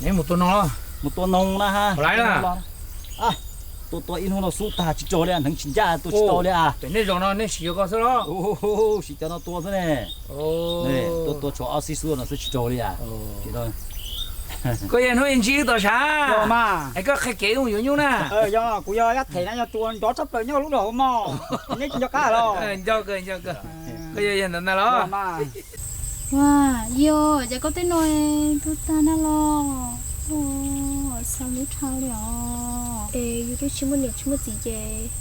Neb mus tua noog los? Mus tua noog na ha. Tua tua ib hnub no xub tag tsis raug li, hneev tsis ncaj tua tsis tau li. Pem nej zos no nej siv cov ko xwb los? Siv cov no tua xwb ne. Tua tua tshuav ob xib xub no xwb tsis raug li. Koj yog hnub ib ntsib wb tau sav, es koj qhia kev wb mus yuav nyuj na. Yog kuv yog yab them na, yog tua nrov tshaj plaws nyob lub nram hauv mog. Neb tsis nco qab los? Koj yog yog ntawd ntag los? Ua, yog ces koj tej no tu tag na los? Xav lub dhau li os. Es yus twb tsis muaj niam tsis muaj txiv ces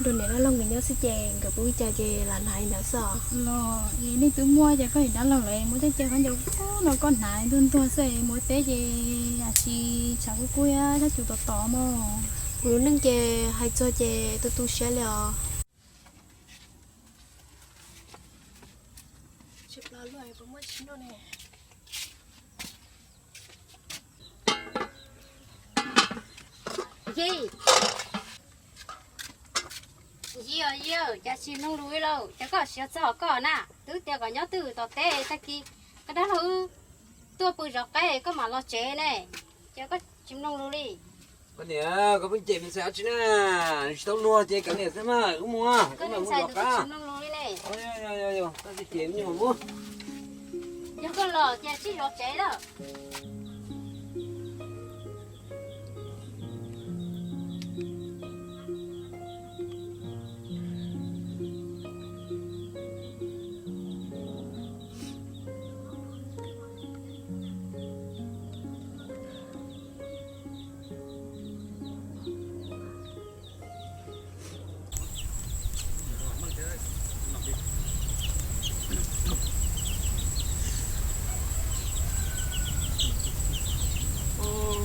nrog niam dab laug nkawd nyob xwb ces nkawd pub li cas ces lam hnav li ntawd xwb os. Los es nej twb muaj ces koj niam dab laug lawv muab tej caj khaub ncaws no koj hnav ntuag ntuag xwb, mus teb ces tsis tshav kub kub thiab cov cus tom tom mog. Kuv lub neej ces hais txog ces tu tu siab li os. Yig, yig, cas tsis mloog lus li lauj? Cas koj siav txog koj na? Twb tias kom nyob twj ywm tom teb, tag kis koj dab laug wb tuaj pw zov qaib koj mam los tsev ne, cas koj tsis mloog lus li? Koj niam, koj pheej cem me ntxhais dab tsi na? Tsis tau luag ces kav liam xwb mas, wb mus, wb mam mus zov qaib. Tab sis cem me nyuam mus. Yog koj los ces sib zov tsev lawm.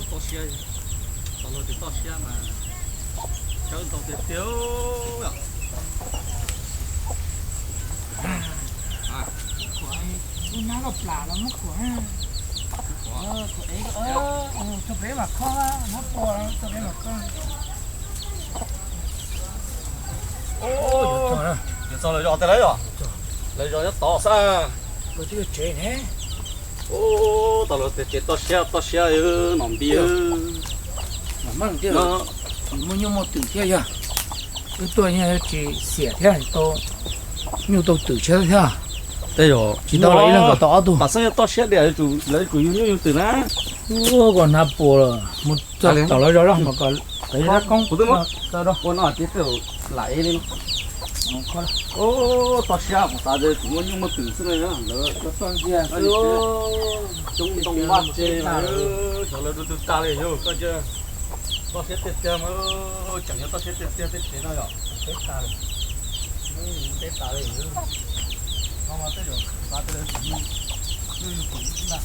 Toj siab, tau los tias toj siab mas tsawb ntau tiag tiag. Muab khuam, muab nab los plam los muab khuam. Khuam, khuam, khuam peb mam kho, muab pua khuam peb mam kho. Yuav txog lawv zos tiag lawm yom? Lawv zos nyob tod xwb. Tsev ne. Ub, tau lawv tias tsev toj siab, toj siab nom nti. Muaj nyuj muaj twm thiab yog. Wb tuaj yeej tsis xiam thiab, tau nyuj tau twm tshiab thiab. Tej zaum tsis tau los ib leeg kom tau ob tug. Tam xeeb yog toj siab diam, lawv yuav tsum yug nyuj yug twm na. Ua, koj hnav puas lawm, mus txog tom lawv zos los mas kom lawv zaj koob. Ua no ces tej zaum lam ev li no. Toj siab kuv xav tias tsum muaj nyuj muaj twm xwb no. Coob ntoo vaj tse, xyov lawv du du tag li yog koj cia. Toj siab tiag tiag mas, tseem yog toj siab tiag tiag tej tsev no yom. Teb tas li. Teb tas li. Qhov mas tej zaum xav tias lawv tsum yug nyuj yug twm xwb ntag.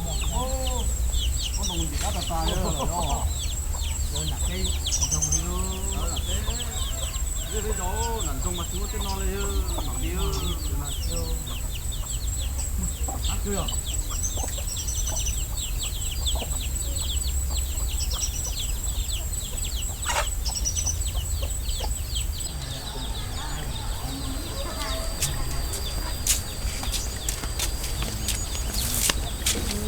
Muaj ntoo ntim qab tas tas li os. Nram teb nroog li, nram teb, tej zaum nram nroog mas tsis muaj tej no li, mam li.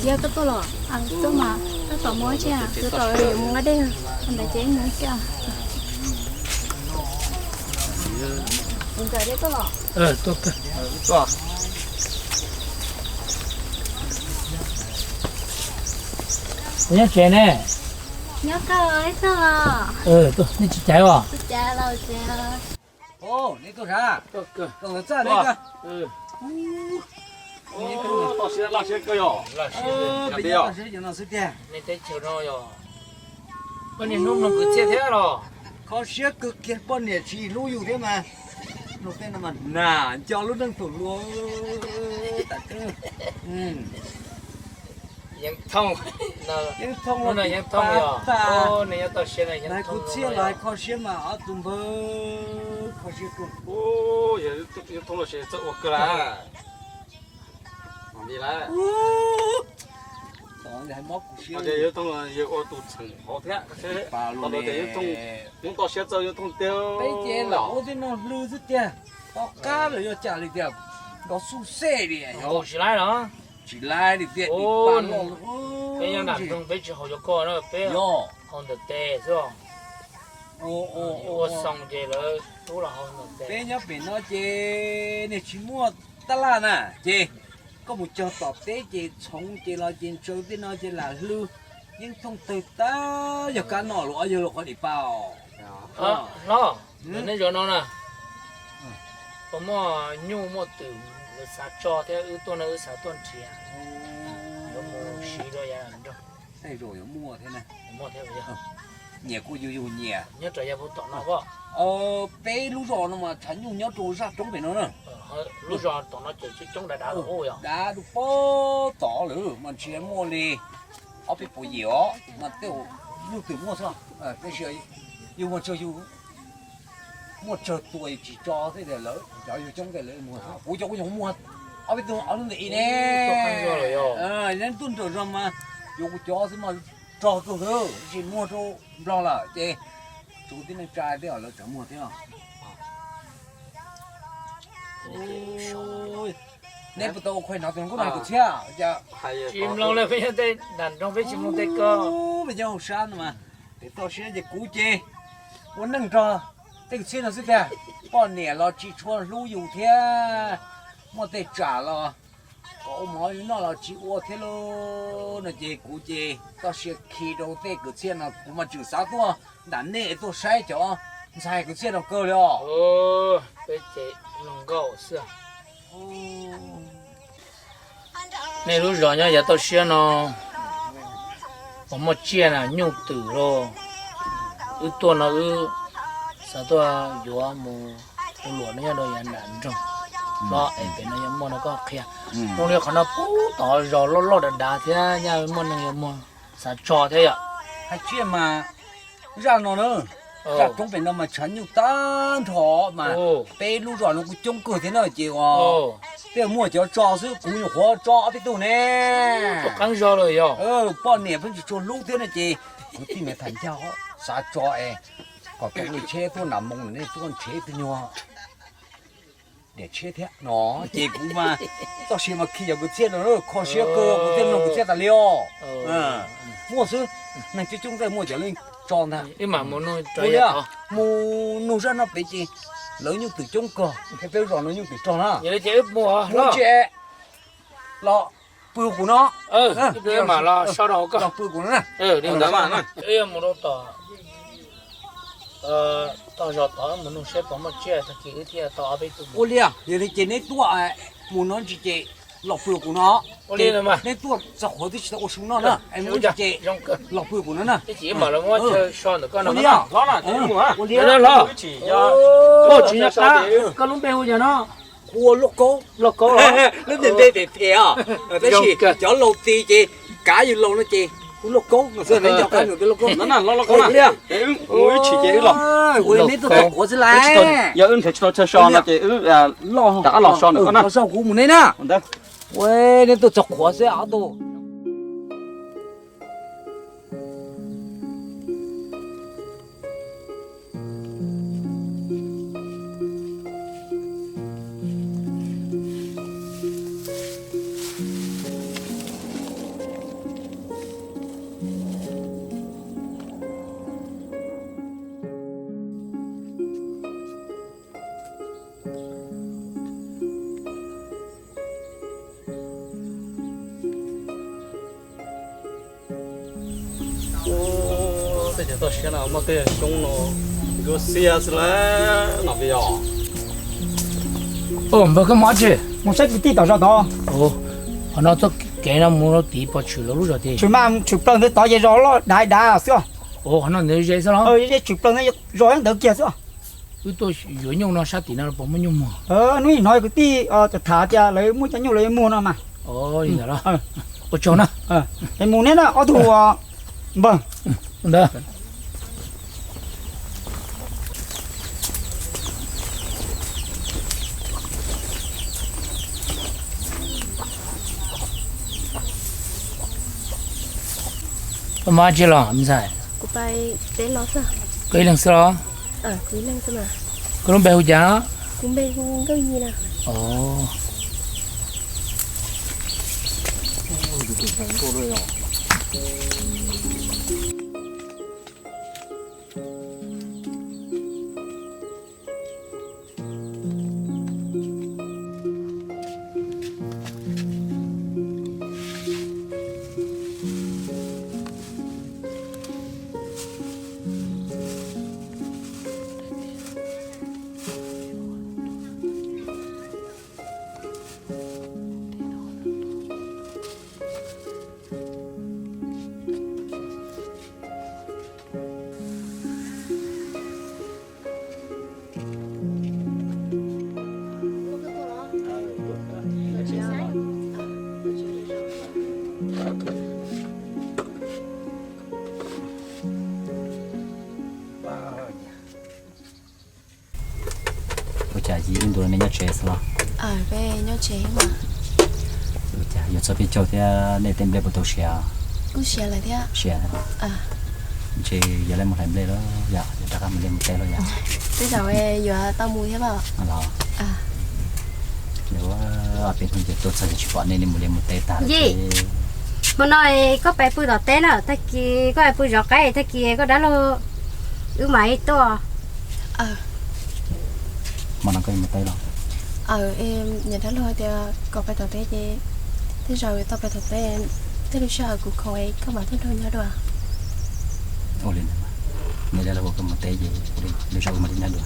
Yog koj tuaj los? Tuaj mas, tab tom mus ib tsam, tab tom yuav mus nqa dej, ntawd ces mus ib tsam. Mus nkawm dej tuaj los? Tuaj. Kuv nyob tsev ne. Nyob kawg, nej tuaj los? Nej tsis caiv os? Tsis caiv los tsev. Nej tuaj sav? Toj siab laj siab kawg yog. Peb nyob toj siab cov no xwb tiag. Nej teb chaws no yog koj niag hnub mloog kwv txhiaj thiab los? Kho siab kawg kiag, poj niam tsis hlub yus thiab mas. Mloog tej no mas nas nco lub neej thaum hluas. Yeeb Thooj, Yeeb Thooj no Yeeb Thooj yog. Nws nyob toj siab no Yeeb Thooj. Kwv txhiaj los hais kho siab mas ob tug npawg kho siab kawg. Yeeb Thooj los tsis txawj ua kawg lawm. Li lawm. Yeeb Thooj yog ua tus txheem hauv thiab. Tias Yeeb Thooj, Hmoob toj siab txawj Yeeb Thooj tiag. Peb ces lam ua tej no hlw xwb tiag. Tom qab lawm yog cas li tiag, nrov xub xej li. Nkaum tsis laib los? Tsis laib li tiag, peb nyob nram nroog peb tsis haus cov ko na, peb haus ntawm tes xwb. Ua xoo ces lawv tub los haus ntawm tes. Peb nyob pem no ces niag tsis muaj tab laj na, ces koj mus cog tom teb ces txhoov ces los ces ntsaws tej no ces lam hlw yeeb thooj tawg tag, yog kab noj los yog luag qhov dim pa os. Hlob, nej zov no na, puas muaj nyuj muaj twm lawv xav tso thiab wb tuaj no wb xav tuaj nrhiav, yuav mus siv rau yav nroog. Tej zaum yuav muaj thiab na. Nyias kuj yug yug nyias. Nyob rau yav puag tom no, peb lub zos no mas tshav nyuj nyob rau zaj roob pem no na. Lub zos tom no ces coob coob dav dav, dav dub pob tod lawm mas ntshe muaj li ob peb puas yim os mas tej nyuj twm muaj xwb. Tab sis yug mas tsawg yug muaj tsawg tua tsis tso xwb, lawv cov yug coob tej lawv muag, kuv cov kuj nyuam qhuav muag ob peb tug ob lub ntawm ib ne. Neb tuaj nram zos mas yuav kuv cov xwb mas rog kawg xwb, tsis muag rau Nplog lawm ces tsuas tib neeg tsa thiab lawv tseem muag thiab. Neb puas tau ua khuaj hnov tus nkauj no hais kwv txhiaj cas? Tsis mloog li, peb nyob tej nram nroog peb tsis mloog tej ko. Peb nyob hauv sab no mas, es toj siab ces kuv ces ua neej nrog tej kwv txhiaj no xwb tiag. Poj niam los tsis tshua hlub yus thiab, muaj tej tsam los kom ua mov noj los tsis ua thiab lauj. No ces kuv ces toj siab khi rau tej kwv txhiaj no, kuv mas tseem xav tuaj nram nej tuaj saib cov ntxhais kwv txhiaj no kawg li os. Peb ces mloog nkauj xwb. Nej lub zos nyob yav toj siab no puas muaj tsiaj na, nyuj twm los? Wb tuaj no wb xav tuaj yuav mus ua luam no nyob rau yav nram nroog. Los es pem no yuav muaj no koj qhia. Zoo li qhov no puag tom zos loj loj dav dav thiab, nyaj muaj neeg yuav muag xav tso thiab yom. Hais tsiaj mas zaj no na, zaj roob pem no mas tshav nyuj tag nrho mas peb lub zos no kuj coob kawg thiab na ces uas tej muaj cov tso xwb, kuv nyuam qhuav tso ob peb tug ne. Qeeb zog lawm yog poj niam pheej tsis tshua hlub thiab no ces kuv tij me tham ncaj xav tso es kom tau nqi tsheb tuaj nram moo nej tuaj nrhiav ib tug nyuag diam tsheb thiab no ces kuv mas txoj sia mas khi yog kwv txhiaj no, kho siab kawg kuv thiaj nug kwv txhiaj tas li os. Muaj xwb, neeg coob coob tej muaj cov leej tso ntag. Mus nug zaj no pem ces lawv nyuj twm coob kawg, peb zos no nyuj twm rog na. Mus tsis los pw kuv no. Los pw kuv no na. Wb yuav mus rau tom tog zos tod mus nug seb puas muaj tsiaj tag kis wb thiaj tau ob peb tug. Ua li, yog li ces neb tuaj mus no ntsis ces los pw kuv no. Neb tuaj txog qhuav twb tsis tau ua su noj na, mus ntsis ces los pw kuv no na. Ua li, ua li, tsis nco qab, koj lub npe hu yog no. Hu ua Lauj Kaub. Lauj Kaub, lub npe phem phem os, tab sis cov laus ti ces kav yus laus no ces hu Lauj Kaub no xwb, nco qab nws tias Lauj Kaub. Ua li, neb tuaj txog qhuav xwb lauj. Yog wb nrhiav tsis tau chaw so no ces wb rov qab los so ntawm koj na. Los so kuv mus neb na. Ua, neb tuaj txog qhuav xwb ob tug. Tej toj siab no muaj tej xyoob no, nkawd xiab xwb lawm no yog. Npawg, koj mus dab tsi? Mus saib kwv tij tom zos tod. Qhov no txoj kev no mus rau tid pom tshwm lawv lub zos tiag. Tshwm mas tshwm plaws ntawd tod ces zos loj dav dav xwb. Qhov no ntawd ze xwb los? Ze tshwm plaws ntawd, zos ntawd kiag xwb. Wb tuaj yuav nyuj no sab tim no puas muaj nyuj muag? Hnub ib hnov kwv tij tham tias lawv muaj cov nyuj lawv yuav muag no mas. Ua tsaug na. Es mus neb na ob tug npawg. Koj mus dab tsi los me ntxhais? Koj ib leeg xwb los? Koj lub npe hu cas? Ua cas yim ib ntus nej nyob tsev xwb los? Ua cas yuav txog peb caug thiab nej tej nplej puas tau siav? Siav. Ntshe yog lawv mus hlais nplej lawm yom, yog rov qab mus liaj mus teb lawm yom. Tej zaum yuav tau mus thiab los? Los. Peb hnub ces tuaj txog ces tsis pom nej li mus liaj mus teb tag li. Hmo no koj pais pw tom teb na, tag kis koj pais pw zov qaib, tag kis koj dab laug wb mam li tuaj. Hmo no koj yuav mus teb los? Niam dab laug hais tias kom pais tom teb ces tej zaum tau pais tom teb, tej lub sij hawm kuv khoom es koj mam tuaj nrog nyob dua. Ua li ntawd, niam dab laug ua koj mus teb ces lub sij hawm wb mam li nyob dua.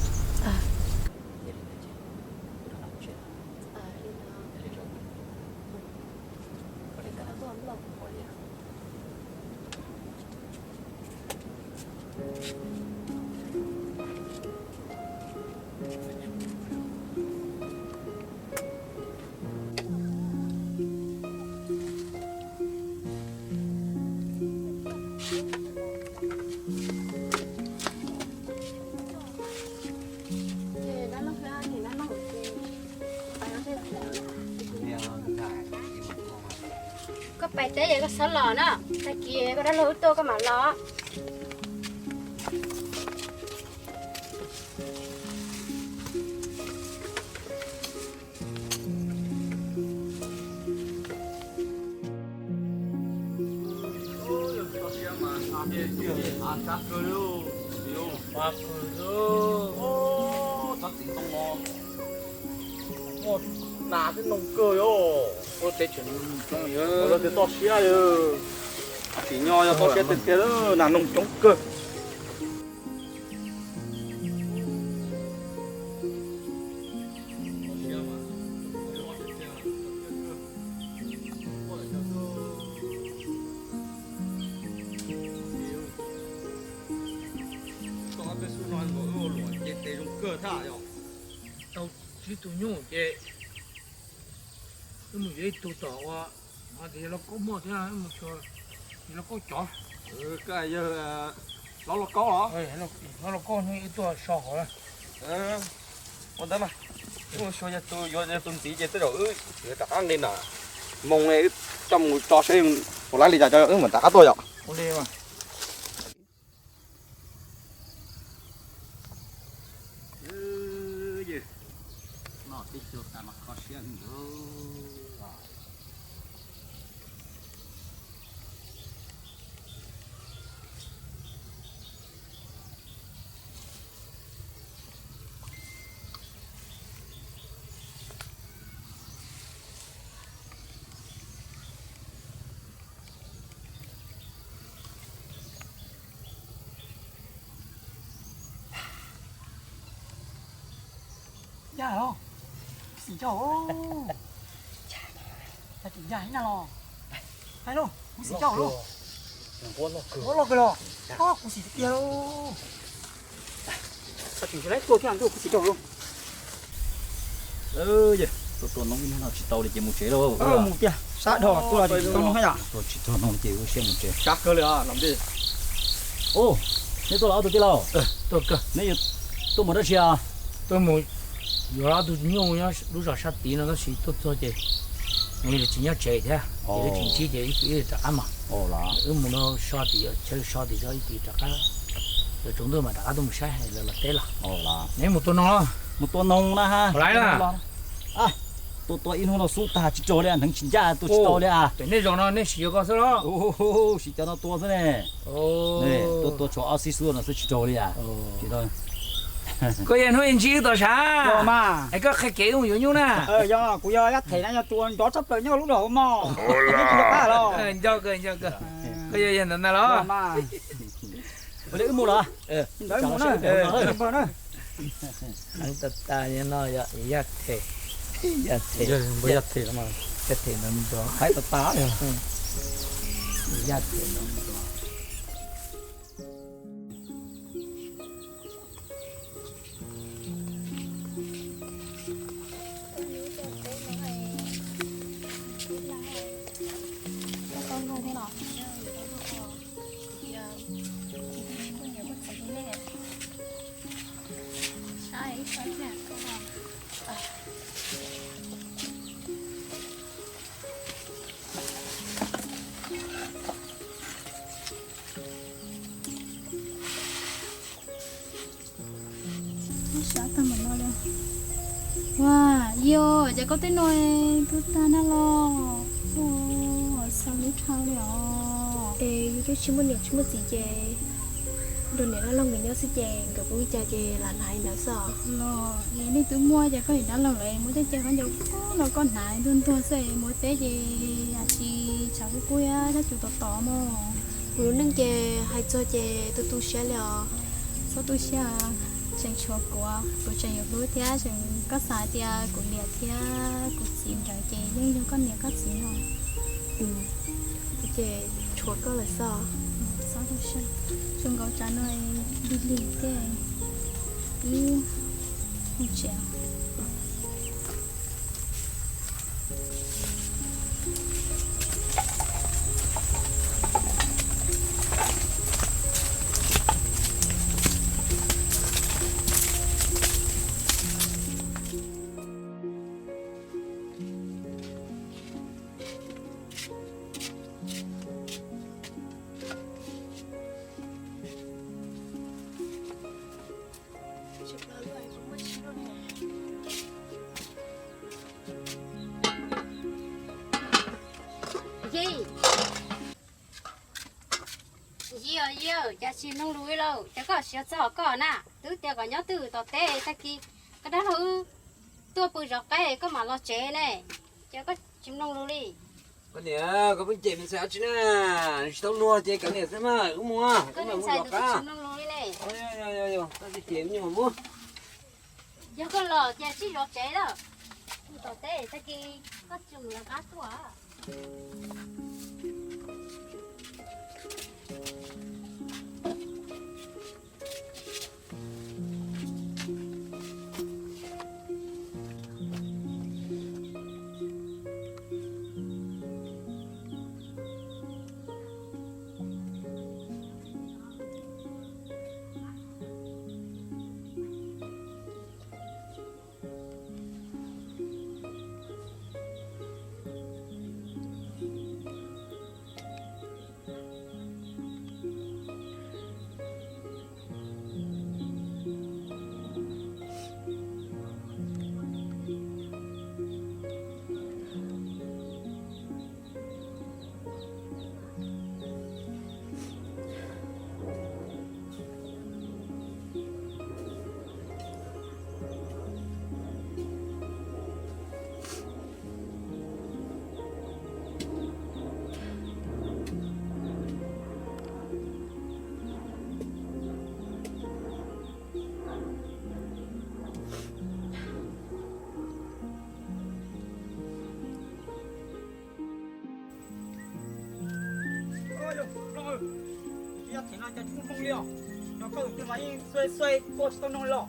Koj pais teb es koj txhob los na, tag kis koj dab laug wb tuaj koj mam los. Nas twb noog kawg yom. Lawv tias toj siab yom. Tsim nyog yog toj siab tiag tiag, nas noog coob kawg. Tau tsib tug nyuj ces wb mus yuav ib tug tom ua, tias yog lauj kaub muaj thiab, wb mus xyuas yog lauj kaub cov. Koj yog hlob lauj kaub los? Hlob lauj kaub no wb tuaj so hauv. Ua ntawd mas, wb mus xyuas yog tus, yuav yog tus ntxiv ces tej zaum wb yuav rov qab nqis na. Moo ne wb coj mus tso seb puas laib li cas cov wb mam rov qab tuaj yom. Ncaj los, kuv xim coj. Cas tseem ncaj ib nag los. Hais lauj, kuv xim coj lauj. Ua loj kawg los. Kuv xim tiag lauj. Tseem laib tuaj thiab, kuv xim coj lauj. Tuaj tua noob ib hnub no tsis tau li ces mus tsev lauj. Mus tiag, sab dhau tuaj los tsis tau noob yom. Tuaj tsis tau noob ces ua siab mus tsev. Sab kawg li os. Ub, neb tuaj los ob tug tij laug? Neb yuav tuaj mus dab tsi? Tuaj mus yuav ob tug nyuj nyob lub zos sab tid no tab sis tuaj txog ces nws tsis nyob tsev thiab ces wb tsis ntsib ces ib chim wb rov qab mas. Wb mus no so tim chaw so tim tso ib chim rov qab. Yuav tsaus ntuj mas rov qab tuaj mus saib lawv los teb los. Neb mus tua noog los? Mus tua noog na. Laiv na. Los. Tua tua ib hnub no xub tag tsis raug li, neeg tsis ncaj tua tsis tau li a. Nej zaum no nej sim yuav ko xwb los? Sim cov no tua xwb ne. Tua tua tshuav ob xib xub no xwb tsis raug li a. Koj yog hnub ib ntsib wb tau sav, es koj qhia kev wb mus yuav nyuj na. Yog kuv yog yaj them na, yog tus nrov tshaj plaws nyob lub nram hauv mos. Nco kawg, nco kawg. Koj yog yog ntawd ntag los? Ua li wb mus los? Ntawd mus na. Heev tas tas no yog yaj them, yaj them, yaj them no nrov, yaj them no nrov. Sab tag npaum no li. Ua, yog ces koj tej no tu tag na los. Xav lub dhau li os. Es yus twb tsis muaj niam tsis muaj txiv ces nrog niam dab laug nkawd nyob xwb ces nkawd pub li cas ces lam hais ntawd xwb. Los nej twb muaj ces koj niam dab laug lawv muab coj cia khaub ncaws no koj hnav ntuag ntuag xwb, mus teb ces yam tsis tshav kub kub thiab cov cus tom tom mog. Kuv lub neej ces hais txog ces tu tu siab li os. Txhob tu siab, tseem tshuav kuv, kuv tseem yus hlub thiab tseem, koj xav hais tias kuv niam thiab kuv txiv nkawd ces yeej yog koj niam koj txiv no. Ces tshuav koj lawm xwb. Txhob tu siab, zoo nkaus tsam no lig lig tej ib mus tsev. Yij, yij, cas tsis mloog lus li lauj? Cas koj tsis yog txog koj na? Twb tias kom nyob twj ywm tom teb, tag kis koj dab laug wb tuaj pw zov qaib koj mam los tsev ne, ces koj tsis mloog lus li. Koj niam, koj pheej cem me ntxhais dab tsi na? Nws tsis tau luag ces koj niam xwb mas, wb mus, wb mam mus zov qaib. Koj tsis cem me nyuam mus. Yog koj los ces tsij zov tsev lawm. Pw tom teb, tag kis koj tsis mus zov qaib tuaj. Yog them no cas tsis muaj hmoo li os, nrog koj tus twg mas yeej xuav xuav tua tsis tau noog li los.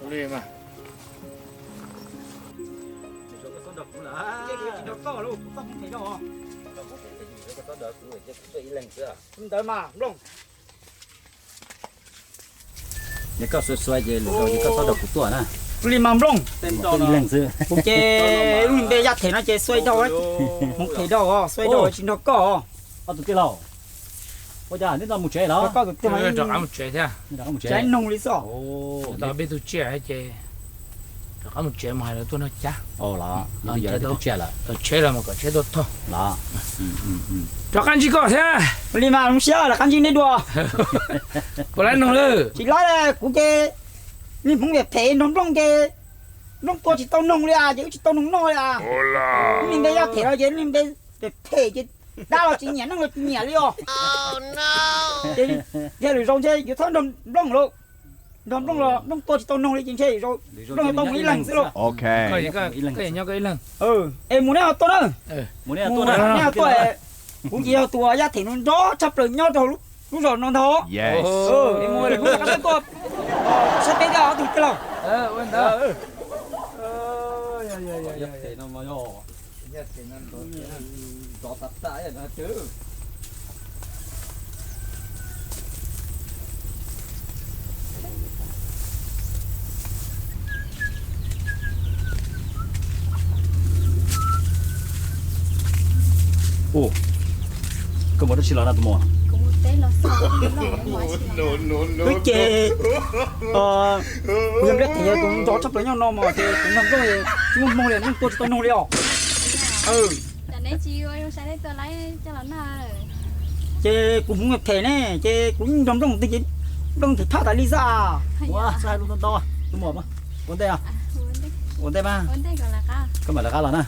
Ua li mas. Ces kuv tsis nrog koj los kuv txoj hmoov phem dau os. Ntawd mas Nplooj. Yog koj xuav xuav ces lwm zaus ces koj txhob nrog kuv tuaj na. Li mas Nplooj, kuv ces lub npe Yaj Them no ces xuav ib zaug, hmoov them dhau, xuav ib zaug tsis nrog koj. Ob tug tij laug, ua cas neb mus tsev lawm? Koj tus tij laug rov qab mus tsev thiab, tsev noog li xwb. Tau peb tug tsiaj ces rov qab mus tsev mas hais lawv tuaj noj cab. Tau tsheb los mas kom tsheb tuaj thauj los. Rov qab ntsib koj thiab. Li mas zoo siab rov qab ntsib neb dua. Puas laib noog lawm? Tsis laib, kuv ces niag hmoov phem phem nrog Nplooj ces Nplooj tua tsis tau noog li as, ces wb tsis tau noog noj li as. Niag npe Yaj Them no ces niag npe phem phem ces dab los tsis nyiam, neeg los tsis nyiam li os. Ces thiaj lwm zaus ntshe yuav txhob nrog Nplooj lawm. Nrog Nplooj los Nplooj tua tsis tau noog li ces ntshe Nplooj tau mus ib leeg xwb lauj. Koj nyob koj ib leeg. Es mus neb ho tuaj na. Mus neb ho tuaj, kuv ces yog tus Yaj Them no nrov tshaj plaws nyob rau lub zos no ntag. Es mus lwm hnub rov qab tuaj saib peb ob tug tij laug. Ua, koj mus dab tsi los no tus muam? Wb ces, kuv yog Nplooj ces yog tus nrov tshaj plaws nyob no mas ces kuv nrog Nplooj tsis muaj hmoo li, Nplooj tua tsis tau noog li os. Ces kuv hmoov phem ne, ces kuv yeej nrog Nplooj twg ces Nplooj thim thaj tas li xwb. Ua, tus muam, ua ntej, ua ntej mas, koj mam lawv qab los na.